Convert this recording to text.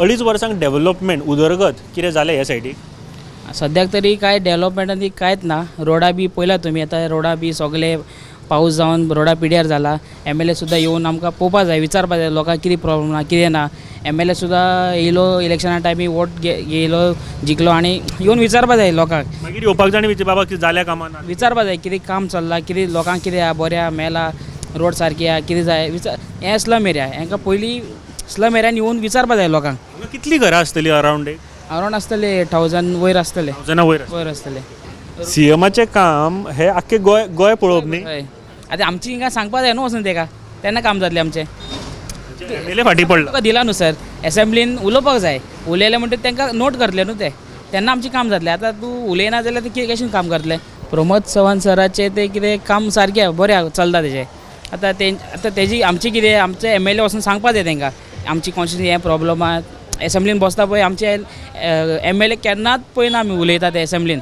अडीच वर्सांक डेव्हलपमेंट, उदरगत कितें जालें ह्या सायडीक? सद्याक तरी कांय डेवलपमेंटान ती कांयच ना. रोडां बी पळयला तुमी, आतां रोडां बी सगले पावस जावन रोडां पिड्यार जाला. एम एल ए सुद्दां येवन आमकां पळोवपा जाय, विचारपा जाय लोकांक कितें प्रॉब्लम आहा, कितें ना. एम एल ए सुद्दां येयलो इलेक्शना टायमी, वोट घेयलो, जिखलो आनी येवन विचारपा जाय लोकांक. मागीर येवपाक जाय आनी बाबा कितें जाल्या कामां ना. विचारपा जाय कितें काम चल्लां, कितें लोकांक कितें आहा, बरें आहा, मेला रोड सारकी आहा, कितें जाय विचार. हें स्लम एरिया, हेंकां पयलीं स्लम एरियान येवन विचारपा जाय लोकांक. हांगा कितलीं घरां आसतलीं अरावंड एक? अरावंड आसतले 1000 वयर आसतले. थावजंडा वयर. वयर आसतले. सीएमाचें काम हें आख्खें गोंय गोंय पळोवप न्ही. हय, आतां आमची हिंगा सांगपा जाय न्हू वचून तेका, तेन्ना काम जातलें आमचें. एमएलए फाटीं पडला. तुका दिला न्हू सर, एसेंब्लीन उलोवपाक जाय. उलयले म्हणटकीर तांकां नोट करतले न्हू ते, तेन्ना आमचें काम जातलें. आतां तूं उलयना जाल्यार ते कितें, कशें काम करतले? प्रमोद चव्हाण सराचें तें कितें काम सारकें बरें चलता तेजें. आतां ते आतां तेजी आमची कितें, आमचे एमएलए वचून सांगपा जाय तांकां आमची कॉन्स्टिट्युन्सी हें प्रॉब्लम आहा. एसेंब्लीन बसता पळय आमचे एमएलए, केन्नाच पळयना आमी उलयता ते एसेंब्लीन.